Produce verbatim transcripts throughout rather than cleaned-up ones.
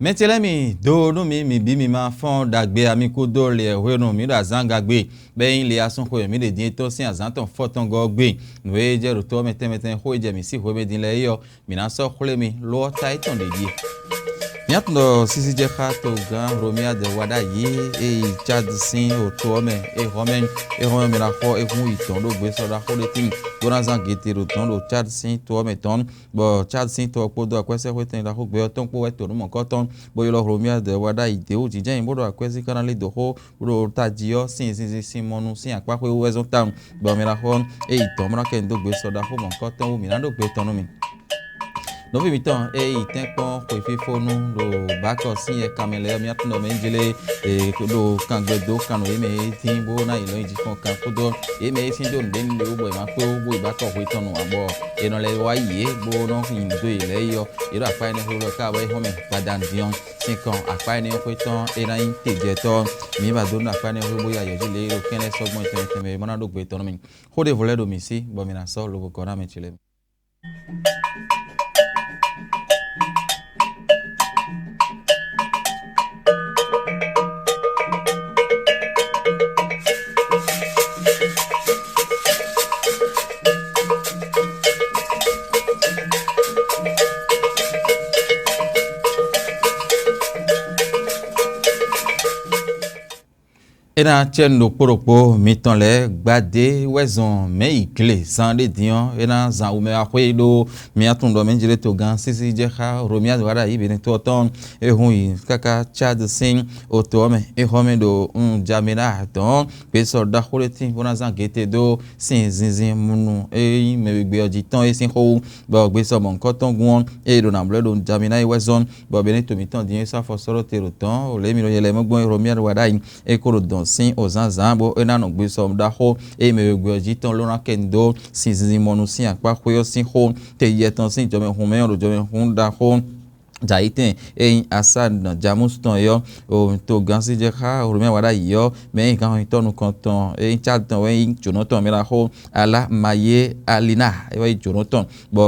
Mɛ ce lɛ́ɛ mi, do nú mi, mi bǐ mi ma fɔ́n ɖagbe ami kúdó lě hwenu mǐ ɖo azǎn gagbe, bɔ é nyí lě asúnxwe mǐ ɖe din é tɔ́n sín azǎn tɔn fɔ́tɔ́ngɔ́ ɔ́ gbe. Nǔ e jɛ ɖo tó ɔ́ mɛ tɛnmɛ tɛnmɛ xó e jɛ mǐ sí hwemɛ din lɛ́ɛ é ɔ́, mǐ ná sɔ́ xwlé mi, lo ɔ́ ta é tɔn ɖě jí. Mǐ tunwun ɖɔ sísí jɛ xá togán Hlomyád wá ɖ'ayǐ e yi Cád sín oto ɔ́ mɛ é hɔn mɛ é hɔn mɛ mǐ ná xɔ é hun yi dɔ̌n ɖo gbesɔ ɖaxó ɖé tíin, bó ná zán gete ɖo dɔ̌n ɖo Cád sín to ɔ́ mɛ tɔn, bɔ Cád sín to ɔ́ kpódó akwɛ́sɛ́xwétɛn ɖaxó gbɛ ɔ́ tɔn kpó wɛ to nǔ mɔ̌kɔ́tɔn, bó ylɔ́ Hlomyád wá ɖ'ayǐ d'é wú jǐjɛ́ nyi bó ɖo akwɛ́ sín ká ná lí dǒ xó ɖo tají ɔ́ sín zinzin sín mɔnu sín akpáxwé wú wɛ zɔ́n tawun, bɔ mɛ ɖaxó ɔ́, é yi dɔ̌n bó ná kɛ nyi dó gbesɔ ɖaxó mɔ̌kɔ́tɔn wú mǐ ná ɖó gbe tɔn nú mì. Nɔví mǐtɔn e yi tɛ́nkpɔ́n xwefífónú ɖo bǎkɔ sín yɛ kanmɛ lɛ́ɛ ɔ́, mía tunwun ɖɔ mɛ jlé ɖo kangbɛ dó kan nɔ yě mɛ e dín bó ná yi lɔ̌nyijǐ kpɔ́n kan kpódó yě mɛ e sín dó nǔɖé nǔɖé wú bɔ è ma kpé wú bó yi bǎkɔ hwe tɔn nu ǎ, bɔ è nɔ lɛ́ wá yi yě bó nɔ́ nyi dó yě lɛ́ɛ yi ɔ́, yě ɖo akpá énɛ́ xwé wú ɔ́ ká wɛ é hɔn mɛ gbadanu din ɔ́, sin kɔn akpá énɛ́ xwé tɔn é ná nyí tejɛtɔ́. Mǐ ba dó nú akpá énɛ́ xwé bó yi ayɔ̌ jí lě e ɖo kɛ́nlɛ́ sɔ́gbɔn tɛnmɛ tɛnmɛ é ma ná ɖó gbe tɔn nú mì. Xó ɖěvo lɛ́ɛ ɖo mǐ sí, bɔ mǐ ná sɔ́ lobo gɔ́ ná mɛ ce lɛ́ɛ mɛ. É ná cɛ́ nǔ ɖokpó ɖokpó mitɔn lɛ́ɛ gbadé wɛ zɔn mɛ̌ yi gle zan ɖé din ɔ́, é ná zan wumɛ wá xwé ɖó mía tunwun ɖɔ mǐ jlé togán sísí jɛ xá Hlomyád wá ɖo ayǐ Benɛ́to ɔ́ tɔn. É hun yi káká Cád sín oto ɔ́ mɛ, é xɔ mì ɖo un ja mì ɖó adɔ̌n gbesɔ ɖaxó ɖé tíin bó ná zán gete dó sin zinzin munu e nyí mɛ wegbe ɔ́ jí tɔn é sín xó wú, bɔ gbesɔ mɔ̌hunkɔtɔn gún ɔ́, é ɖo nǎ blɛ́ ɖo un ja mì ná yi wɛ zɔ́n, bɔ Benɛ́to mǐtɔn din é sɔ́ afɔ sɔ́ ɖó te ɖo dɔ̌n, lě e mǐ ɖo yɛ lɛ́ɛ mɛ gbɔn é Hlomyád wá ɖo ayǐ. É ko ɖo dɔn sín ozǎnzǎn bó é ná nɔ gbesɔ ɖaxó e mɛ wegbe ɔ́ jí tɔn ló ná kɛ nyi dó sin zinzin mɔnu sín akpá xwé ɔ́ sín xó, te yɛ tɔn sín jɔmɛhun mɛ ɔ́ ɖo jɔmɛhun ɖaxó jǎyítɛn e nyí Asád nɔ Jamús tɔn é ɔ́, o to gǎnsíjɛ xá Hlomɛ wá ɖ'ayǐ ɔ́, mɛ e nyí gǎnhɔnyitɔ́ nukɔntɔn e nyí Cád tɔn wɛ nyí jǒnɔ tɔn mɛ ɖaxó Alá Mayé Aliná é wɛ nyí jǒnɔ tɔn, bɔ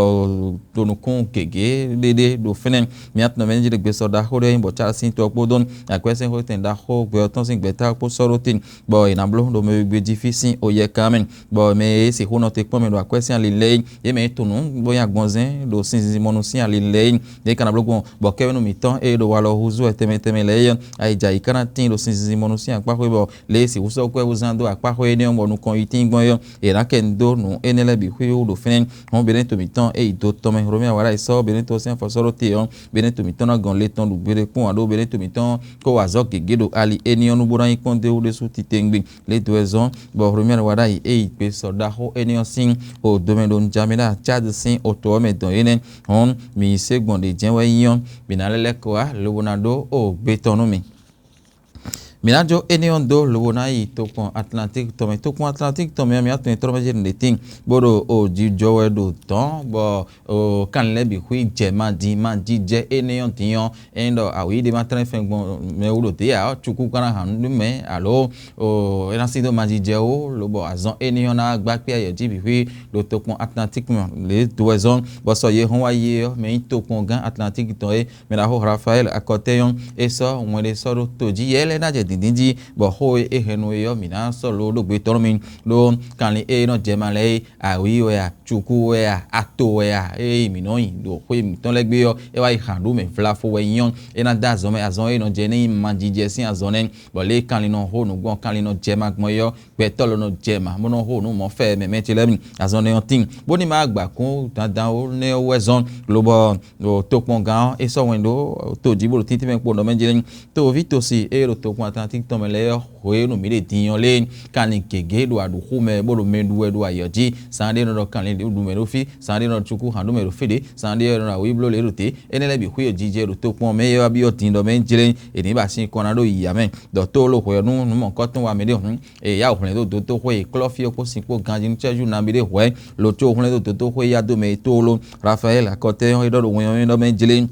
ɖo nukún gěgé ɖéɖé ɖo fínɛ́. Mǐ atɔn mɛ ní jí ɖe gbesɔ ɖaxó ɖé nyí bɔ Cád sín to ɔ́ kpódó akwɛ́sɛ́nxwétɛn ɖaxó gbɛ ɔ́ tɔn sín gbɛ̌ta ɔ́ kpó sɔ́ ɖó tíin, bɔ è nǎ bló ɖo mɛ wegbe jí fí sín oyɛ kan mɛ, bɔ mɛ e sixú nɔ te kpɔ́n mɛ ɖo akwɛ́ sín ali lɛ́ɛ é, yě mɛ e tunwun bó nyí agbɔnzɛn ɖo sinzin mɔnu sín ali lɛ́ɛ é, yě ka ná bló gbɔn, bɔ kɛ́wénu mǐtɔn e ɖo walɔ húzú wɛ tɛnmɛ tɛnmɛ lɛ́ɛ é, ayǐjayǐ ka ná tíin ɖo sinzin mɔnu sín akpá xwé, bɔ lě e sixú sɔ́ kwɛ́ bó zán dó akpá xwé énɛ́ ɔ́ bɔ nukɔn yi tíin gbɔn é ɔ́, yě ná kɛ nyi dó nǔ énɛ́ lɛ́ɛ bǐ xwíxwí ɖo fínɛ́. Hɔn Benɛ́to mǐtɔn e yi do tɔn mɛ Hlomɛ wá ɖ'ayǐ sɔ́ Benɛ́to sín afɔ sɔ́ ɖó te ɔ́, Benɛ́to mǐtɔn ná gɔn le tɔn ɖo gbeɖé kpɔ́n ǎ ɖó Benɛ́to mǐtɔn ko wa azɔ̌ gěgé ɖo ali éní ɔ́ nu bó ná nyí kpɔ́n d'é wú ɖésú titewungbe. Lě dó wɛ zɔ́n bɔ Hlomɛ wá ɖ'ayǐ e yi gbe sɔ ɖaxó éní ɔ́ sín o domɛ ɖo Jamina Cád sín oto ɔ́ mɛ dɔn énɛ́. Hɔn mǐ yi se gbɔn ɖě jɛ́n wɛ nyí ɔ́, mǐ ná lɛ́ lɛ́ kɔ wá lobo ná ɖó o gbe tɔn nú mì. Mǐ ná jó énɛ́ ɔ́ dó lobo ná yi tokpɔn Atlantík tɔn mɛ. Tokpɔn Atlantík tɔn mɛ ɔ́, mǐ wá tunwun trɔ́mɛ́ jɛ́n ɖě tíin, bó ɖo o jijɔ wɛ ɖo dɔ̌n, bɔ o kanlin lɛ́ɛ bǐ xwí jɛ madin majijɛ énɛ́ ɔ́ din ɔ́, é nyí ɖɔ awǐ ɖé ma tlɛ́n fɛn gbɔn mɛ wú ɖo dě ǎ ɔ́, cukú ka ná han nú mɛ, alo o é ná sí dó majijɛ ó, lobɔ azɔn énɛ́ ɔ́ ná gbá kpé ayɔ jí bǐ xwí ɖo tokpɔn Atlantík mɛ. Lě dó wɛ zɔ́n bɔ sɔ yehɔn wá yi é ɔ́, mɛ nyí tokpɔngán Atlantík tɔn é, mɛ ɖaxó Rafaɛ́li Akɔtɛ́ ɔ́, é sɔ́ wɛn ɖé sɔ́ ɖó to jí yɛ lɛ́ɛ ná jɛ dǐndín jí, bɔ xó e é hɛn nú é ɔ́, mǐ ná sɔ́ ló ɖó gbe tɔn nú mi, ɖó kanlin e nɔ jɛ ma lɛ́ɛ é, awǐ wɛ a, cukú wɛ a, ato wɛ a, ée mǐ nɔ nyi ɖo xwé mǐtɔn lɛ́ɛ gbe ɔ́, é wá yi xǎn ɖó mɛ vlafo wɛ nyí ɔ́, é ná dó azɔn mɛ, azɔn e nɔ jɛ ní nyí majijɛ sín azɔn nɛ́, bɔ lě e kanlin nɔ xó nǔ gbɔn, kanlin nɔ jɛ ma gbɔn é ɔ́, gbɛtɔ́ lɔ nɔ jɛ ma, bó nɔ xo nǔ mɔ̌ fɛ mɛ mɛ ce lɛ́ɛ mi. Azɔn nɛ́ ɔ́ tíin, bónú ma gbǎ kún dandan ó nɛ́ ɔ́ wɛ zɔ́n, lobɔ ɖo tokpɔngán ɔ́, é sɔ́ wɛn ɖó to jí bó ɖo títí mɛ kpo nɔ mɛ jlɛ́. Toví tosi e ɖo tokpɔn Atlantík tɔn mɛ lɛ́ɛ ɔ́, hwenu mǐ ɖe din ɔ́ lé, kanlin gěgé ɖo aɖǔxú mɛ bó ɖo mɛ ɖu wɛ ɖo ayɔ jí. Sán ɖé nɔ ɖɔ kanlin ɖu mɛ ɖo fí, sán ɖé nɔ ɖɔ cukú hǎn ɖó mɛ ɖo fí ɖě, sán ɖé nɔ ɖɔ awǐ bló lě ɖo tě. Énɛ́ lɛ́ɛ bǐ xwí ɔ́ jijɛ ɖo tokpɔn mɛ e wá byɔ́ din ɖɔ mɛ jlɛ́ è nǐ ba sin kɔn ná ɖo yǐyá mɛ, ɖɔ tlóló hwɛ̌ nú nǔ mɔ̌kɔ́tɔn wa mɛ ɖé hǔn, è yá wǔ hwlɛ́n dó dotóxwé e klɔ́ fí ɔ́ kpó sin kpó ganjí nú cɛ́jú nabí ɖé hwɛ̌, lo có hwlɛ́n dó dotóxwé e yá dó mɛ e tlóló Rafaɛ́li Akɔtɛ́ ɔ́ é ɖɔ ɖo wɛn ɔ́ mɛ ɖɔ mɛ jlé.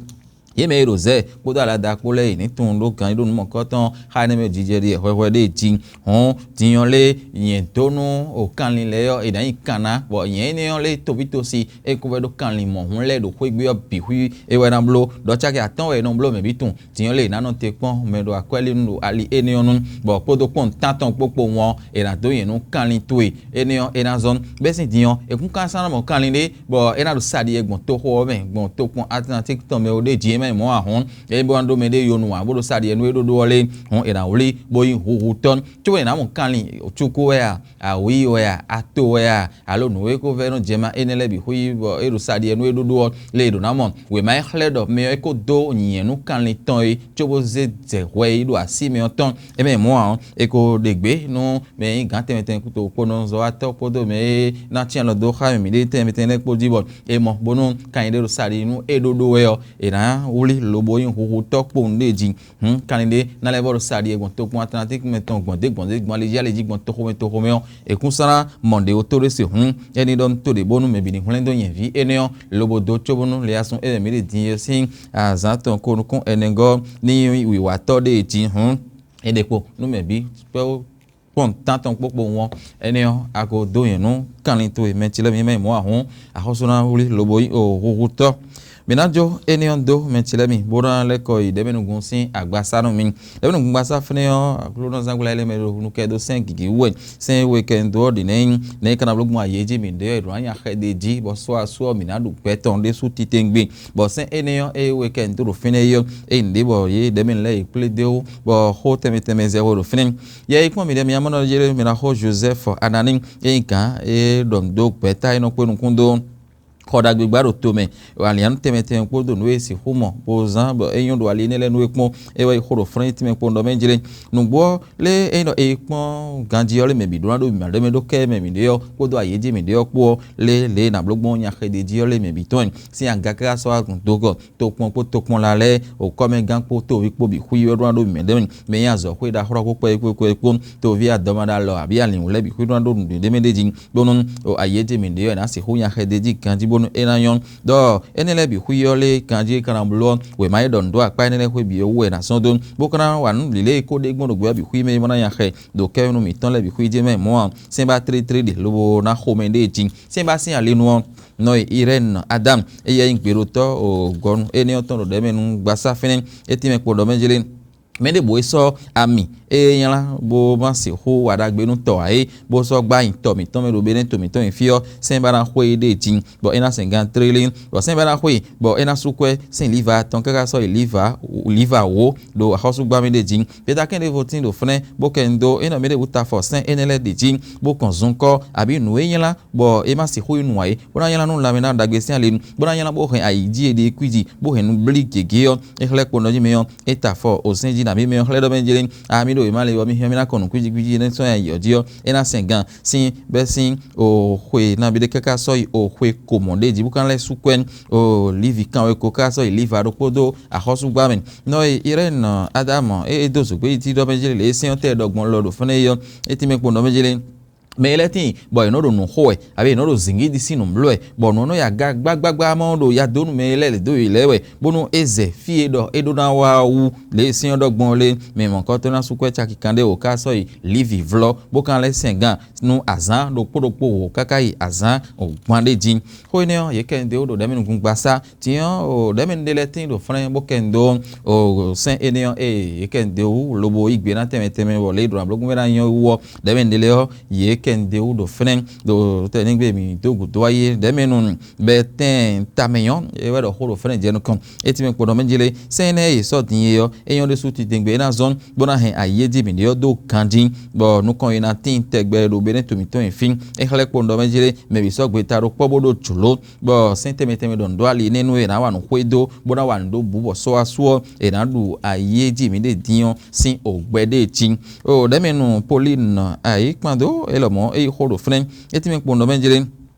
Yě mɛ e ɖo zɛ kpódó alada kpó lɛ́ɛ, yě ní tunwun ɖó ganjí ɖó nǔ mɔ̌kɔtɔn xá énɛ́ mɛ jijɛ ɖi wɛ hwɛhwɛ ɖé jí. Hɔn din ɔ́ lé nyɛ dó nú o kanlin lɛ́ɛ ɔ́, è nǎ nyi kan ná, bɔ nyɛ énɛ́ ɔ́ lé tovítosi é kó vɛ́ ɖó kanlin mɔ̌hun lɛ́ɛ ɖo xwé gbe ɔ́ bǐ xwí é wɛ ná bló, ɖɔ cáki atɔ́ɔ́n wɛ è nɔ bló mɛ bǐ tunwun. Din ɔ́ lé è nǎ nɔ te kpɔ́n mɛ ɖo akwɛ́ lí nú ɖo ali énɛ́ ɔ́ nu, bɔ kpódó kpɔ́n tántɔn kpó kpowun ɔ́, è nǎ dó nyɛ nú kanlin towe. Énɛ́ ɔ́, é ná zɔ́n. Bɛ́ sín din ɔ́, è kún ka sɔ́ ná mɔ kanlin ɖé, bɔ é ná ɖo sa ɖi wɛ gbɔn toxo ɔ́ mɛ, gbɔn tokpɔn Atlantík tɔn mɛ ó ɖé jí é má nyí mɔ̌ ǎ hɔ́n, ényí bó ná ɖó mɛɖé yonu ǎ, bó ɖo sa ɖi wɛ nú é ɖó ɖó ɔ́ lé, hɔn è nǎ wlí bó nyí huhutɔ́. Cóbɔ è nǎ mɔ kanlin cukú wɛ a, awǐi wɛ a, ato wɛ a, alo nǔ e ko vɛ́ nɔ jɛ ma énɛ́ lɛ́ɛ bǐ xwí bɔ é ɖo sa ɖi wɛ nú é ɖó ɖó ɔ́, lé è ɖǒ ná mɔ. Wěma e xlɛ́ ɖɔ mɛ ɔ́ é ko dó nyɛ̌ nú kanlin tɔn é, cóbó zé jɛ hwɛ e ɖo así mɛ ɔ́ tɔn, é mɛ mɔ̌ ǎ ɔ́, è ko ɖe gbě nú mɛ e nyí gǎn tɛnmɛ tɛnmɛ kúto kpónɔ zɔ́watɔ́ kpódó mɛ e ná cyán alɔ dó xá mɛ mǐɖée tɛnmɛ tɛnmɛ lɛ́ɛ kpó jí bɔ è mɔ bónú kanyi ɖé ɖo sa ɖi nú é ɖó ɖó wɛ ɔ́, è nǎ wlí lobo nyí huhutɔ́ kpowun ɖé jí. Hǔn kanlin ɖé ná lɛ́ vɔ ɖo sa ɖi e gbɔn tokpɔn Atlantík mɛ tɔn gbɔn dě gbɔn dě gbɔn ali jí ali jí gbɔn toxo mɛ toxo mɛ ɔ́, è kún sɔ́ ná mɔ ɖě ó tó ɖé se hǔn, éní ɖɔ nú to ɖě bónú mɛ bǐ ní hwlɛ́n dó nyɛ̌ví énɛ́ ɔ́, lobo dó cóbónú le asún e mɛ mǐ ɖe din é sín azǎn tɔn ko nukún ɛnɛgɔ́ ní nyí wǐwatɔ́ ɖé jí hǔn, é ɖe kpo nú mɛ bǐ kpɛ́ kpɔ́n tántɔn kpókpo ŋu ɔ́, énɛ́ ɔ́, a ko dó nyɛ̌ nú kanlin towe mɛ ce lɛ́ɛ mɛ e mɔ ahɔ̌n axɔ́sú ná wlí lobo nyí o huhutɔ́. Mǐ ná jó énɛ́ ɔ́ dó mɛ ce lɛ́ɛ mi, bó ná lɛ́ kɔ yi ɖɛ̌mɛnugun sín agbasanú mi. Ɖɛ̌mɛnugun gbasá fɛ́nɛ ɔ́, Aklúnɔzángbla énɛ́ mɛ ɖo nukɛn dó sɛ́n gǐgí wú wɛ. Sɛ́n e wekɛ́n dó ɔ́ ɖě nɛ́ nyí, nɛ̌ é ka ná bló gbɔn ayě jí mǐ ɖe ɔ́, è ɖǒ ná nya xɛ ɖ'é jí, bɔ sɔ́ asú ɔ́, mǐ ná ɖu gbɛ tɔn ɖésú titewungbe. Bɔ sɛ́n énɛ́ ɔ́, ée wekɛ́n dó ɖo fínɛ́ é ɔ́, é nyí nǔɖé bɔ yě ɖɛ̌mɛnu lɛ́ɛ yi kplé dó, bɔ xó tɛnmɛ tɛnmɛ zɛ hwe ɖo fínɛ́. Yɛ yi kpɔ́n mǐɖɛmɛ amɔ́nɔ jí mǐ ná xo Jozɛ́fu Ananí, e nyí gǎn e ɖɔ nǔ dó gbɛ̌ta e nɔ kpé nukún dó xɔ ɖagbe gbá ɖo tomɛ, alǐannu tɛnmɛ tɛnmɛ kpódó nǔ e sixú mɔ bó zán bɔ é nyɔ́ ɖo ali énɛ́ lɛ́ɛ nú é kpɔ́n, é wɛ yi xo ɖo Flɛ́nyítɛ́nmɛ kpódó mɛ jlé. Nǔgbó ɔ́, lě e nyí ɖɔ è yi kpɔ́n ganjí ɔ́ lě mɛ bǐ ɖó ná ɖo mǐmɛ́ ɖé mɛ ɖó kɛ mɛ mǐɖée ɔ́ kpódó ayǐ e jí mǐɖée ɔ́ kpó ɔ́, lě lě e è nǎ bló gbɔn nya xɛ ɖ'é jí ɔ́ lě mɛ bǐ tɔn wɛ. Sín aga káká sɔ́ wá gbɔn do gɔ́ tokpɔn kpó tokpɔnla lɛ́ɛ, wǒkɔ́mɛgán kpó tóví kpó bǐ xwí wɛ ɖó ná ɖo mǐmɛ́ ɖé mɛ. Mɛ e nyí azɔ̌xwé ɖaxó ɖaxó kpɛ́ é kpó é kpó, toví adɔmaɖalɔ abǐ alǐnwú lɛ́ɛ bǐ xwí ɖó ná ɖo nǔɖé ɖé mɛ ɖé jí, bónú ayǐ e jí mǐɖée ɔ́ è nǎ sixú nya xɛ d'é jí ganjí bónú é ná nyɔ́. Ɖɔ énɛ́ lɛ́ɛ bǐ xwí ɔ́ lé ganjí é ka ná bló ɔ́, wěma e ɖɔ nǔ ɖó akpá énɛ́ lɛ́ɛ xwé bǐ ɔ́ wú wɛ è nǎ sɔ́ dó, bó ka ná wa nǔ lǐlé e kó ɖe gbɔn ɖo gbě ɔ́ bǐ xwí mɛ e ma ná nya xɛ ɖo kɛ́ nú mǐtɔn lɛ́ɛ bǐ xwí jɛ́n mɛ mɔ̌ ǎ. Sɛ́n ba tlítlí ɖe lobo ná xomɛ ɖée jí. Sɛ́n ba sín ali nu ɔ́, nɔ e Irɛ́ni Adámu, éyɛ́ nyí gbeɖotɔ́ o gɔnu énɛ́ ɔ́ tɔn ɖo ɖɛ̌ mɛ nú gbasá fɛ́nɛ́, é tínmɛ kpo ɖɔ mɛ jlé. Mɛ ɖěbǔ e sɔ́ ami e é nylá bó ma sixú wa ɖagbe nú tɔ ǎ é, bó sɔ́ gbá nyi tɔ mǐtɔn mɛ ɖo Benɛ́to mǐtɔn nyi fí ɔ́, sɛ́n ba ná xwé e ɖée jí, bɔ é ná sɛn gan tlélé, bɔ sɛ́n ba ná xwé, bɔ é ná sú kwɛ́ sín liva tɔn káká sɔ́ yi liva liva wǒ ɖo axɔ́súgbámɛ ɖé jí. Gbeta kɛ́n ɖěvo tín ɖo fɛ́nɛ́, bó kɛ nu dó é nɔ mɛ ɖěbǔ ta afɔ sɛ́n énɛ́ lɛ́ɛ ɖě jí, bó kɔn zunkɔ́, abǐ nǔ e nylá bɔ é má sixú yi nu ǎ é, bó ná nylá nú lanmɛ ná ɖagbe sín ali nu, bó ná nylá bó hɛn ayǐ jí e ɖe kwíji, bó hɛn nǔ blí gěgé ɔ́, é xlɛ́ kpo nɔ jí mɛ ɔ́, é ta afɔ o sɛ́n jí nǎ mì mɛ ɔ́ xlɛ́ ɖɔ mɛ jlé, a mì ɖo wěma le ɔ́, mì hɛn mì ná kɔ nǔ kwíji kwíji énɛ́ sɔ́ nyi ayǐ ɔ́ jí ɔ́, é ná sɛn gan sín bɛ́ sín o xwe nabí ɖé káká sɔ́ yi o xwe ko mɔ̌ ɖé jí bó ka lɛ́ sú kwɛ́ o Livi kanweko káká sɔ́ yi Liva ɖokpó dó axɔ́súgbá mɛ. Nɔ e Irɛ́ni Adámu e é dó zǒgbé yi jí ɖɔ mɛ jlé lě e sɛ́n ɔ́ tɛ ɖɔ gbɔn lɔ ɖo fɛ́nɛ́ é ɔ́, é tínmɛ kpo nɔ mɛ jlé. Mɛ e lɛ́ tíin bɔ è nɔ́ ɖo nǔ xo wɛ, abǐ è nɔ́ ɖo zǐngídi sín nǔ bló wɛ, bɔ nǔ ɔ́ nɔ ya ga gbágbágbá mɔ ɖo ya dó nú mɛ e lɛ́ lě dó yě lɛ́ɛ wɛ, bónú é zɛ fí e ɖɔ é ɖó ná wá ɔ́ wú, lě e sɛ́n ɔ́ ɖɔ gbɔn ɔ́ lé. Mɛ mɔ̌kɔ́tɔ́ ná sú kwɛ́ caki kanɖé wǒ ká sɔ́ yi Livi vlɔ́, bó ka lɛ́ sɛn gan nú azǎn ɖokpó ɖokpó wǒ káká yi azǎn gban ɖé jí. Xó énɛ́ ɔ́, yě kɛ nu d'é wú ɖo ɖɛ̌mɛnugun gbasá. Din ɔ́, o ɖɛ̌mɛnu ɖé lɛ́ɛ tíin ɖo flɛ́n bó kɛ nu dó o sɛ́n énɛ́ ɔ́, ée yě kɛ nu d'é wú lobo yí gbe ná tɛnmɛ tɛnmɛ bɔ lě e ɖo nǎblógún mɛ ná nyɔ́ wú ɔ́, ɖɛ̌mɛnu ɖé lɛ́ɛ ɔ́, yě kɛ nu d'é wú ɖo flɛ́n ɖo tɛnɛ́gbe mǐ dó gǔdo wá yi é. Ɖɛ̌mɛnu bɛtɛ́n tamɛ nyɔ́, é wɛ ɖɔ xó ɖo flɛ́n jɛ nukɔn. É tínmɛ kpo ɖɔ mɛ jlé, sɛ́n énɛ́ e yě sɔ́ din é ɔ́, é nyɔ́ ɖésú titewungbe é ná zɔ́n, bó ná hɛn ayǐ e jí mǐ ɖe ɔ́ dó ganjí, bɔ nukɔn e ná tíin tɛgbɛ ɖo Benɛ́to mǐtɔn nyi fí. É xlɛ́ kpo ɖɔ mɛ jlé, mɛ bǐ sɔ́ gbeta ɖó kpɔ́ bó ɖó jlǒ, bɔ sɛ́n tɛnmɛ tɛnmɛ ɖɔ nǔ ɖó ali nɛ́ nú é ná wa nǔ xwedó, bó ná wa nǔ ɖó bǔ bɔ sɔ́ wá sú ɔ́, è nǎ ɖu ayǐ e jí mǐ ɖe din ɔ́ sín ògbɛ ɖée cí. O ɖɛ̌mɛnu Políinu ayǐ kpan dó é lɔmɔ̌ é yi xó ɖo flɛ́n, é tínmɛ kpo ɖɔ mɛ jlé.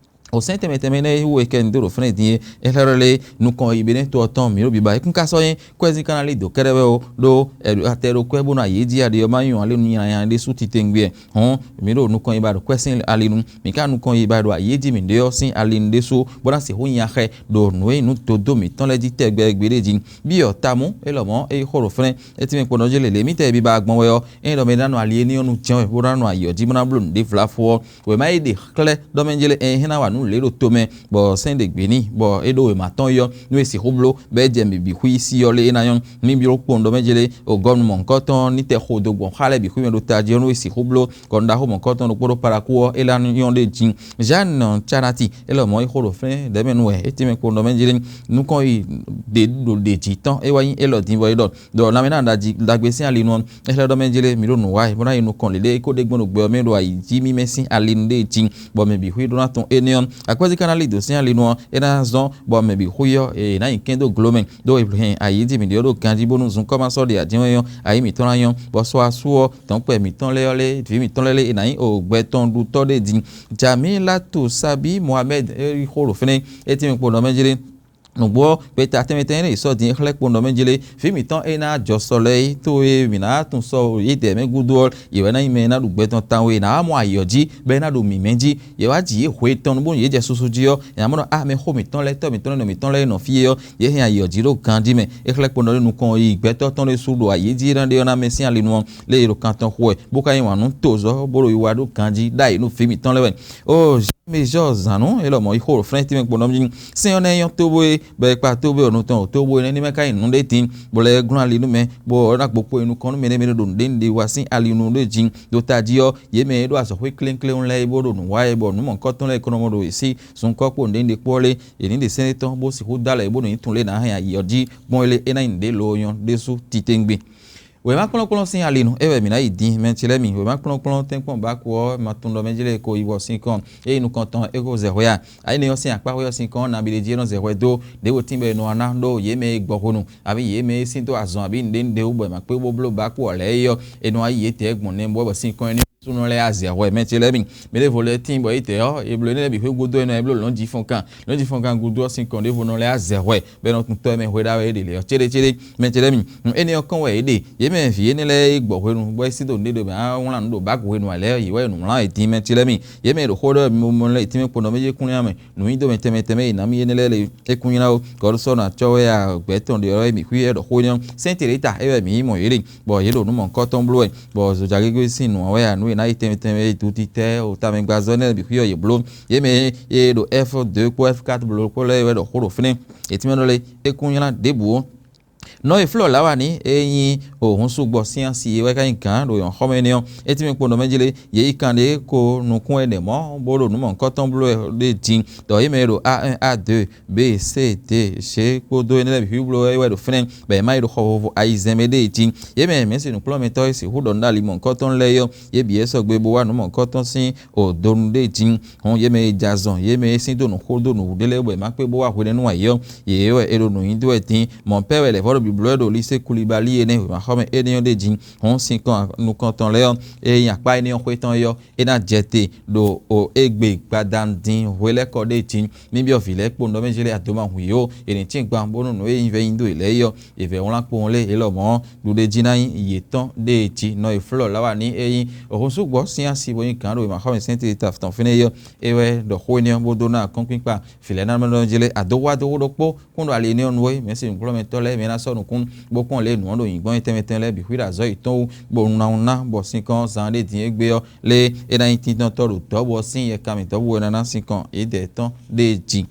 O sɛ́n tɛnmɛ tɛnmɛ énɛ́ e wú è kɛ nu dó ɖo fɛ́nɛ din é, é xlɛ́ ɖɔ lé nukɔn yibénɛ́ to ɔ́ tɔn mǐ ɖo biba é kún ka sɔ́ nyí kwɛ́zín ka ná lí dǒ kɛ́ɖɛ́ wɛ ó, ɖó atɛ ɖo kwɛ́ bó nɔ ayǐ jí aɖi ɔ́ má nyí wǎn lé nú nyanya ɖésú titewungbe wɛ. Hɔn mǐ ɖo nukɔn yiba ɖo kwɛ́ sín ali nu, mǐ ka nukɔn yiba ɖo ayǐ jí mǐ ɖe ɔ́ sín ali nu ɖésú, bó ná sixú nyi axɛ ɖo nǔ e nyí nǔ dodó mǐtɔn lɛ́ɛ jí tɛgbɛ gbe ɖé jí. Byɔ̌ tamú é lɔmɔ̌ é yi xó ɖo fɛ́nɛ, é tínmɛ kpo nɔ jí lě lě mítɛ́ e biba gbɔn wɛ ɔ́, ényí ɖɔ mɛ ná nɔ ali énɛ́ ɔ́ nu jɛ́n wɛ bó ná nɔ ayǐ ɔ́ jí bó ná bló nǔɖé vlafó ɔ́, wěma e ɖe xlɛ́ ɖɔ mɛ jlé ɛ hɛn ná wa nǔ lě ɖo tomɛ, bɔ sɛ́n ɖe gbě n'i, bɔ é ɖó wěma tɔn yi ɔ́, nú è sixú bló bɔ é jɛ mǐ bǐ xwí sí ɔ́ lé é ná nyɔ́. Mí bló kpowun ɖɔ mɛ jlé, o gɔ́nu mɔ̌hunkɔtɔn ní tɛ xo do gbɔn xá lɛ́ɛ bǐ xwí mɛ ɖo tají ɔ́, nú è sixú bló gɔnu ɖaxó mɔ̌hunkɔtɔn ɖokpó ɖó Paraku ɔ́, é lá nyɔ́ ɖ'é jí. Jeanne Tchanati é lɔmɔ̌ yi xó ɖo fɛ́n ɖɛ̌ mɛ nú wɛ é tɛ́nmɛ kpowun ɖɔ mɛ jlé, nukɔn yi ɖě ɖo ɖě jí tɔn é wá nyí élɔ́ din bɔ é ɖɔ ɖɔ lanmɛ ná ɖagbe sín ali nu ɔ́, é xlɛ́ ɖɔ mɛ jlé mǐ ɖo nǔ wa wɛ, bó ná yi nukɔn lěɖé é ko ɖe gbɔn ɖo gbɛ ɔ́ mɛ ɖo ayǐ jí mímɛ́ sín ali nu ɖé jí, bɔ mɛ bǐ xwí ɖó ná tɔn énɛ́ ɔ́. Akwɛ́zí ka ná lí dǒ sín ali nu ɔ́, é ná zɔ́n bɔ mɛ bǐ xwí ɔ́, è nǎ nyi kɛ́n dó glo mɛ, ɖó è hɛn ayǐ jí mǐ ɖe ɔ́ ɖo ganjí bónú zunkɔ́ ma sɔ́ ɖe ǎ jɛ́n wɛ ɔ́, ayǐ mǐtɔn ná nyɔ́, bɔ sɔ asú ɔ́, dɔ̌nkpɛ mǐtɔn lɛ́ɛ ɔ́ lé, vǐ mǐtɔn lɛ́ɛ lé, è nǎ nyí o gbɛtɔ́ɖutɔ́ ɖé din. Jamilatu Sabi Mohammed é yi xó ɖo fɛ́nɛ, é tɛ́nmɛ kpo nɔ mɛ jlé. Nǔgbó ɔ́, gbeta tɛnmɛ tɛnmɛ e è sɔ́ din é xlɛ́ kpo nɔ mɛ jlé, vǐ mǐtɔn e ná jɔ sɔ lɛ́ɛ é, tó e mǐ ná tunwun sɔ yědɛɛ mɛ gúdo ɔ́, yě wɛ ná nyí mɛ e ná ɖu gbɛ tɔn tawun e è nǎ wá mɔ ayǐ ɔ́ jí, bɔ é ná ɖo mǐmɛ́ jí. Yě wá ji yě hwe tɔn nú bónú yě jɛ susu jí ɔ́, è nǎ mɔ ɖɔ a mɛxó mǐtɔn lɛ́ɛ, tɔ́ mǐtɔn lɛ́ɛ, nɔ mǐtɔn lɛ́ɛ e nɔ fí é ɔ́, yě hɛn ayǐ ɔ́ jí ɖo ganjí mɛ. É xlɛ́ kpo nɔ ɖé nukɔn yi gbɛtɔ́ tɔn ɖé sú ɖo ayǐ jí é ná ɖe ɔ́ ná mɛ sín ali nu ɔ́, lě e è ɖo kan tɔn xo wɛ, bó ka yí wǎn nú tozɔ́ bó ɖo wiwa ɖó ganjí ɖ'ayǐ nú vǐ mǐtɔn lɛ́ɛ wɛ. Oo, Jean Major Zannú, é lɔmɔ̌ yi xó ɖo flɛ́n tɛ́nmɛ kpo nɔ mì sɛ́n ɔ́ nɛ́ nyɔ́ tóbó é, bɔ è kpa tóbó ɔ́ nú tɔn ɖo tóbó énɛ́ ní mɛ ka nyi nǔ ɖé din, bɔ lɛ́ glɔ́n ali nú mɛ, bɔ é ná gbokpo e nukɔn nú mɛ ɖé mɛ ɖo nǔɖé nǔɖé wa sín ali nu ɖé jí. Ɖo tají ɔ́, yě mɛ e ɖó azɔ̌xwé klénkléwún lɛ́ɛ é bó ɖo nǔ wa wɛ, bɔ nǔ mɔ̌hunkɔtɔn lɛ́ɛ é ko nɔ mɔ ɖo yě sí, zunkɔ́ kpo nǔɖé nǔɖé kpó ɔ́ lé, yě ní ɖe sɛ́n étɔn bó sixú dó alɔ yě bónú yě ní tunwun lě e è nǎ hɛn ayǐ ɔ́ jí gbɔn é lé, é ná nyí nǔɖé lo ɔ́ nyɔ́ ɖésú titewungbe. Wěma kplɔ́nkplɔ́n sín ali nu é wɛ mǐ ná yi din, mɛ ce lɛ́ɛ mi. Wěma kplɔ́nkplɔ́n tɛ́nkpɔ́n Baku ɔ́, ma tunwun ɖɔ mɛ jlé ko yi bɔ sín kɔn, ényí nukɔntɔn é ko zɛ hwɛ a? Ényí nɔ sín akpá xwé ɔ́ sín kɔn ɔ́, nabí ɖé jí é nɔ zɛ hwɛ dó, ɖěvo tín bɔ è nɔ wá ná ɖó yě mɛ e gbɔ hwenu, abǐ yě mɛ e sín dó azɔn abǐ nǔɖé nǔɖé wú bɔ è ma kpé bó bló Baku ɔ́ lɛ́ɛ é ɔ́, è nɔ wá yi yětɛ́ gbɔn nɛ́ bɔ sín kɔn énɛ́ súnɔ lɛ́ɛ azɛ hwɛ, mɛ ce lɛ́ɛ mi. Mɛ ɖěvo lɛ́ɛ tíin bɔ yě tɛ ɔ́, è blǒ énɛ́ lɛ́ɛ bǐ xwé gúdo é nɔ e bló lɔ̌njǐ fɔnkan. Lɔ̌njǐ fɔnkan gúdo ɔ́ sín kɔn ɖěvo nɔ lɛ́ɛ azɛ hwɛ, bɔ é nɔ tunwun tɔ́ e mɛ hwe ɖa wɛ é ɖe lě ɔ́ céɖécéɖé. Mɛ ce lɛ́ɛ mi, nǔ énɛ́ ɔ́ kɔn wɛ yě ɖe. Yě mɛ vǐ énɛ́ lɛ́ɛ e gbɔ hwenu bɔ é sí ɖo nǔɖé ɖo mɛ á wlán nǔ ɖo bǎgu hwenu ǎ lɛ́ɛ, yě wɛ nǔ wlán wɛ din, mɛ ce lɛ́ɛ mi. Yě mɛ e ɖo xó ɖɔ mi mɔ lɛ́ɛ tɛ́nmɛ kpo nɔ mɛ jɛ kún nya mɛ, nǔ nyi dó mɛ tɛnmɛ tɛnmɛ e nǎ mì énɛ́ lɛ́ɛ lě. É kún nylá ó, Gɔ̌ɖúsɔ́ ná cɔ́ wɛ a gbɛ̌ tɔn ɖě ɔ́ wɛ mǐ xwí wɛ ɖɔ xó énɛ́ ɔ́. Sɛ́n Teréta é wɛ mǐ yi mɔ yě ɖe, bɔ yě ɖo nǔ mɔ̌hunkɔtɔn bló wɛ, bɔ zojagégé sín nǔ ɔ́ wɛ a nǔ e ná yi tɛnmɛ tɛnmɛ e dutitɛ́ o tamɛgbazɔ́ énɛ́ lɛ́ɛ bǐ xwí ɔ́ yě bló. Yě mɛ e ɖo F deux kpó F quatre bló kpó lɛ́ɛ wɛ ɖɔ xó ɖo fínɛ́. Yě tínmɛ ɖɔ lé, é kún nylá ɖěbǔ ó. Nɔ e flɔ́ lǎwani e nyí òhun sugbɔ sín asi é wɛ ka nyí gǎn ɖo nyɔ̌xɔmɛ énɛ́ ɔ́, é tínmɛ kpo nɔ mɛ jlé, yě yi kan ɖě ko nukún ɛnɛ mɔ̌, bó ɖo nǔ mɔ̌hunkɔtɔn bló wɛ ɖé din, ɖɔ yě mɛ e ɖo A un, A deux, B, C, D, G kpódó énɛ́ lɛ́ɛ bǐ xwíbló wɛ é wɛ ɖo fínɛ́, bɔ è má yi ɖo xɔ vovo ayizɛ́n mɛ ɖée jí. Yě mɛ mɛ̌si nǔkplɔ́nmɛtɔ́ e sixú ɖɔ nǔ ɖo ali mɔ̌hunkɔtɔn lɛ́ɛ é ɔ́, yě bǐ wɛ sɔgbe bó wá nǔ mɔ̌hunkɔtɔn sín odonu ɖée jí. Hɔn yě mɛ e jɛ azɔn, yě mɛ e sín dó nǔ xó dó nǔɖé lɛ́ɛ bɔ è má kpé bó wá hwenɛ́nu ayǐ ɔ́, yě wɛ è ɖo nǔ nyi dó wɛ dín. Mɔ̌ pɛ́ wɛ lɛ̌vɔ́ ɖo blǐblɔ́ wɛ ɖo Lisée Kulibali énɛ́ wěmaxɔmɛ énɛ́ ɔ́ ɖée jí. Hɔn sinkɔn nukɔntɔn lɛ́ɛ ɔ́, e nyi akpá énɛ́ ɔ́ xwé tɔn é ɔ́, é ná jɛ te ɖo o égbé gbadanu dín hwelɛ́kɔ ɖé jí. Mí byɔ́ vǐ lɛ́ɛ kpo nú ɖɔ mɛ jlé adoma hu yě ó, è nǐ tín gban bónú nǔ e nyí vɛ́ nyi dó yě lɛ́ɛ é ɔ́, è vɛ̌ wlán kpowun lé yě lɔmɔ̌ ɖuɖéjí ná nyí yětɔn ɖée jí. Nɔ e flɔ́ lǎwani e nyí òhun súgbɔ sín asi bó nyí gǎn ɖo wěmaxɔmɛ sɛ́ntiɖita tɔn fínɛ́ é ɔ́, é wɛ ɖɔ xó énɛ́ ɔ́ bó dó ná akɔ́nkpíkpa vǐ lɛ́ɛ ná mɛ ɖɔ jlé adówádówó ɖokpó kún ɖo ali énɛ́ ɔ́ nu é, mɛ̌si nǔkplɔ́nmɛtɔ́ lɛ́ɛ mɛ ná sɔ́ nukún bó kpɔ́n lě e nǔ ɔ́ ɖo nyǐgbɔ́n nyi tɛnmɛ tɛnmɛ lɛ́ɛ bǐ xwí ɖo azɔ̌ yětɔn wú, bó ná wún ná bɔ sinkɔn zan ɖé din égbé ɔ́ lé é ná nyí tíntɔ́ntɔ́ ɖo dɔ̌bú ɔ́ sín yɛkamɛ dɔ̌bú wɛ ná ná sinkɔn yědɛɛ tɔn ɖée jí.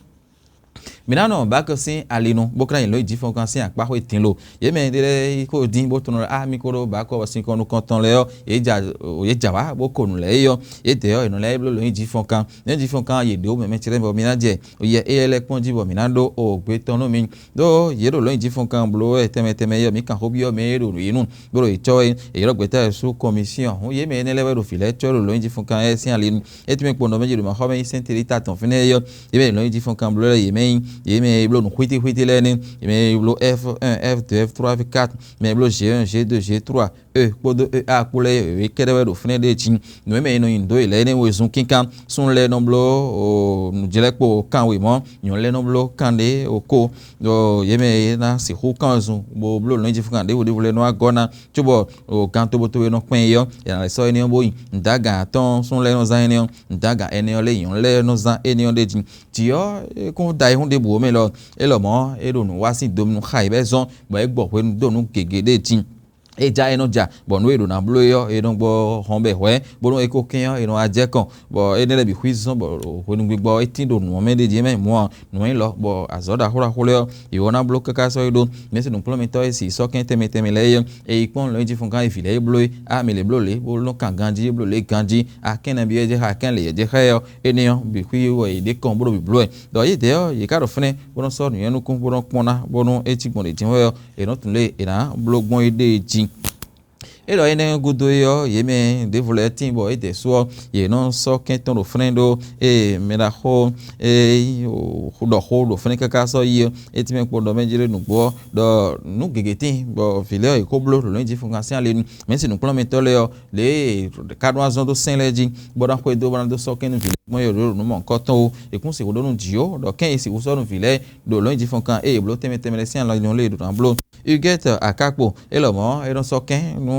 Mǐ ná nɔ Bákɔ sín ali nu, bó ka ná nyi lǒ yi jí fɔnkan sín akpá xwé din lo. Yě mɛ ɖé lɛ́ɛ yi kó dín bó tunɔ ɖɔ a mì ko ɖó Bákɔ bɔ sinkɔn nukɔntɔn lɛ́ɛ ɔ́, yě ja yě ja wá bó ko nǔ lɛ́ɛ é ɔ́, yědɛɛ ɔ́, è nɔ lɛ́ɛ bló lǒ yi jí fɔnkan. Lǒ yi jí fɔnkan yě ɖě wú mɛ mɛ ce lɛ́ɛ bɔ mǐ ná jɛ yɛ éyɛ́ lɛ́ɛ kpɔ́n jí bɔ mǐ ná ɖó o gbe tɔn nú mi. Đó yě ɖo lɔ̌nyijǐfɔnkan bló wɛ tɛnmɛ tɛnmɛ yɔ mǐ kan xó byɔ́ mɛ e ɖo nǔ yí nu, bó ɖo yě cɔ́ é, è ylɔ́ gbɛ̌ta ɔ́ sú kɔmisiɔn. Hǔn yě mɛ énɛ́ lɛ́ɛ wɛ ɖo vǐ lɛ́ɛ cɔ́ ɖo lɔ̌nyijǐfɔnkan éyɛ́ sín ali nu. É tɛ́nmɛ kpo nɔ mɛ jí ɖo mǎxɔ́ mɛ nyí sɛ́n Telita tɔn fínɛ́ é yɔ, yě mɛ e lɔ̌nyijǐfɔnkan bló lɛ́ɛ yě mɛ nyí, yě mɛ e bló nǔxwítíxwítí lɛ́ɛ nɛ́, yě mɛ e bló F un, F deux, F trois, F quatre, mɛ e bló G un, G deux, G trois, e kpódó e a kpó lɛ́ɛ wěwé kɛ́ɖɛ́ wɛ ɖo fínɛ́ ɖée jí. Nǔ e mɛ è nɔ nyi nǔ dó yě lɛ́ɛ é nɛ́ wezun kínkán. Súnnu lɛ́ɛ nɔ bló nǔjlɛ́kpo kan wěmɔ́, nyɔ̌nu lɛ́ɛ nɔ bló kan ɖě ko. Ɖo yě mɛ e ná sixú kan wezun bó bló nǔ e jí fún kan ɖěvo ɖěvo lɛ́ɛ nɔ wá gɔ́ ná, cóbɔ gan tobotobo e nɔ kpɛn é ɔ́, è nǎ lɛ́ sɔ́ énɛ́ ɔ́ bó nyi. Nǔdágan atɔ́ɔ́n súnnu lɛ́ɛ nɔ zán énɛ́ ɔ́, nǔdágan ɛnɛ ɔ́ lɛ́ɛ nyɔ̌nu lɛ́ɛ nɔ zán énɛ́ ɔ́ ɖ'é jí. Jǐ ɔ́, é kún da ayihún ɖěbǔ ó mɛ lɔ, é lɔmɔ̌ é ɖo nǔ wa sín do nu xá yě bɔ é zɔ́n, bɔ é gbɔ hwenu dó nǔ gěgé ɖé jí. É ja é nɔ ja, bɔ nǔ e è ɖǒ ná bló é ɔ́, è nɔ gbɔ hɔn bɔ è hwɛ̌, bónú é ko kɛ́n ɔ́, è nɔ wá jɛ kɔn, bɔ énɛ́ lɛ́ɛ bǐ xwí zɔ́n, bɔ hwenu gbigbɔ é tín ɖo nǔ ɔ́ mɛ ɖ'é jí mɛ mɔ̌ ɔ́, nǔ élɔ́, bɔ azɔ̌ ɖaxó ɖaxó lɛ́ɛ ɔ́, yě wɔ ná bló káká sɔ́ é ɖó. Mɛ̌si nǔkplɔ́nmɛtɔ́ e si sɔ́ kɛ́n tɛnmɛ tɛnmɛ lɛ́ɛ é, è yi kpɔ́n lɔ̌nyijǐ fɔ́n gán e vǐ lɛ́ɛ é bló é, a mǐ lě bló lě, bó nɔ́ kan ganjí, é bló lě ganjí, a kɛ́n nabí wɛ jɛ xá, a kɛ́n lě wɛ jɛ xá ɛ ɔ́, énɛ́ ɔ́, bǐ xwí wɛ yě ɖe kɔn bó ɖo bǐbló wɛ. Ɖɔ yědɛɛ ɔ́, yě ká ɖo fɛ́nɛ́, bó nɔ́ sɔ́ nǔnywɛ́núkún, bó nɔ́ kpɔ́n ná, bónú é cí gbɔn ɖě jɛ́n wɛ ɔ́, è nɔ́ tunwun lě e è nǎ bló gbɔn éɖée jí. É ɖɔ énɛ́ gúdo é ɔ́, yě mɛ ɖěvo lɛ́ɛ tíin bɔ é dɛ sú ɔ́, yě nɔ sɔ́ kɛ́n tɔn ɖo fɛ́nɛ́ ɖó ée mɛ ɖaxó e ɖɔ xó ɖo fɛ́nɛ́ káká sɔ́ yi ɔ́, é tínmɛ kpo ɖɔ mɛ jlé nǔgbó ɔ́, ɖɔ nǔ gěgé tíin bɔ vǐ lɛ́ɛ ɔ́, yě ko bló ɖo nǔ e jí fun gán sín ali nu. Mɛ̌si nǔkplɔ́nmɛtɔ́ lɛ́ɛ ɔ́, lě e è ka ɖó azɔn dó sɛ́n lɛ́ɛ jí, bó ná xwedó bó ná dó sɔ́ kɛ́n nú vǐ lɛ́ɛ gbɔn é ɖo nǔ mɔ̌hunkɔtɔn ó, è kún sixú ɖó nú jǐ ó, ɖɔ kɛ́n e è sixú sɔ́ nú vǐ lɛ́ɛ ɖo lɔ̌nyijǐ fɔ́n kan ée è bló tɛnmɛ tɛnmɛ lɛ́ɛ sín alɔ nyɔ̌nu lě e è ɖǒ ná bló. Ugɛ́t Akákpo, é lɔmɔ̌ é nɔ sɔ́ kɛ́n nú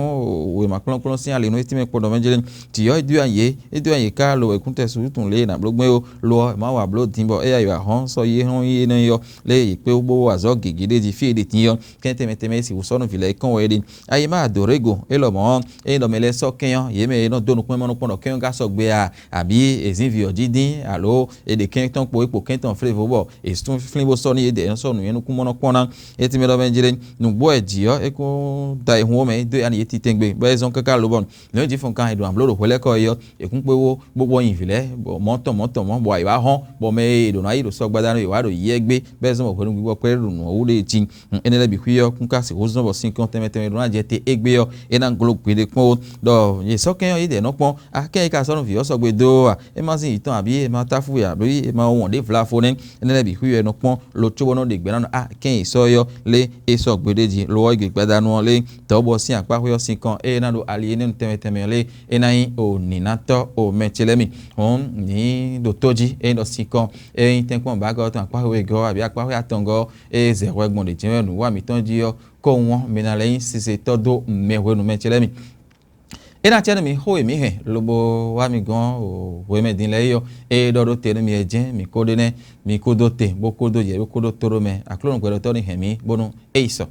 wěma kplɔ́nkplɔ́n sín ali nú é tínmɛ kpɔ́n ɖɔ mɛ jlé. Jǐ ɔ́, é dó nyi yě, é dó nyi yě ká lo wɛ kún tɛ́ sú tunwun lě e è nǎ bló gbɔn é ó. Lo ɔ́, è má wa bló din bɔ éyɛ́ yi wǎ hɔ́n sɔ́ yi é hɔ́n yi énɛ́ ɔ́, lě e yě kpé wú bó wa azɔ̌ gěgé ɖé jí fí e è ɖe din ɔ́, kɛ́n tɛnmɛ tɛnmɛ e sixú sɔ́ nú vǐ lɛ́ɛ é kɔn wɛ é ɖe. Ayi má Adorego, é lɔmɔ̌ ɔ́, ényí ɖɔ mɛ lɛ́ɛ sɔ́ kɛ́n ɔ́, yě mɛ e nɔ dó nukúnnú mɔ nukpɔ́n ɖɔ kɛ́n ɔ́ ka sɔgbe a, abǐ è zǐn vǐ ɔ́ jí dín, alo è ɖe kɛ́n tɔn kpo é kpo kɛ́n tɔn flévo bɔ è sún flín bó sɔ́ nú yědɛɛ nɔ sɔ́ nǔnywɛ́nú kún mɔ nɔ kpɔ́n ná. É tínmɛ ɖɔ mɛ jlé, nǔgbó wɛ jǐ ɔ́, é kún da ayihún mɛ dó ya nú yě titɛngbe, bɔ é zɔ́n káká lobɔ lɛ̌njǐfɔnkan e ɖo nǎ bló ɖo hwelɛ́kɔ é ɔ́, è kún kpé wó bó bɔ nyi vǐ lɛ́ɛ, bɔ mɔ̌ tɔn mɔ̌ tɔn mɔ̌, bɔ ayǐ wá hɔ́n, bɔ mɛ e è ɖǒ ná yi ɖo sɔgbada nú yě wá ɖo yí ɛ gbé, bɔ é zɔ́n bɔ hwenu bǐ bɔ kpɛ́ ɖo nǔ ɔ́ wú ɖe jí. Énɛ́ lɛ́ɛ bǐ xwí ɔ́, kún ka sixú zɔ́n bɔ sinkɔn tɛnmɛ tɛnmɛ ɖó ná jɛ te égbé ɔ́, é ná glo gbeɖé kpɔ́n ó, ɖɔ yě sɔ́ kɛ́n ɔ́, yě ɖɛ nɔ kpɔ́n, akɛ́n e ka sɔ́ nú vǐ ɔ́ sɔgbe dó ɔ́ a? É ma zín yǐtɔn abǐ é ma táfú wɛ abǐ é ma wɔn ɖě vlafo nɛ́. Énɛ́ lɛ́ɛ bǐ xwí ɔ́, é nɔ kpɔ́n lo cóbɔ nɔ ɖe gbɛ̌ ná nɔ akɛ́n e sɔ́ ɔ́ lé é sɔgbe ɖé jí, lo ɔ́, é gbe gbadanu ɔ́ lé tɔ̌ bɔ sín akpáxwé ɔ́ sinkɔn ée é ná ɖo ali énɛ́ nu tɛnmɛ tɛnmɛ ɔ́ lé é ná nyí o nǐnátɔ́ o mɛ ce lɛ́ɛ mi. Hɔn ní ɖo tó jí é nyí ɖɔ sinkɔn é nyí tɛ́nkpɔ́n bǎgɔ́ tɔn akpáxwé wegɔ́ abǐ akpáxwé atɔngɔ́ ɔ́, é zɛ hwɛ gbɔn ɖě jɛ́n wɛ nǔwa mǐtɔn jí ɔ́, kɔ́ wú ɔ́, mi ná lɛ́ nyí sisetɔ́ dó mɛ hwenu mɛ ce lɛ́ɛ mi. É ná acɛ nú mi xó e mǐ hɛn lobo wá mi gɔ́n hwemɛ din lɛ́ɛ é ɔ́, é ɖɔ ɖó te nú mi wɛ jɛ́n mǐ ko ɖe nɛ́, mi kúdó te, bó kúdó yɛ, bó kúdó tó ɖó mɛ. Aklúnɔ gbɛɖotɔ́ ní hɛn mǐ bónú é yi sɔ.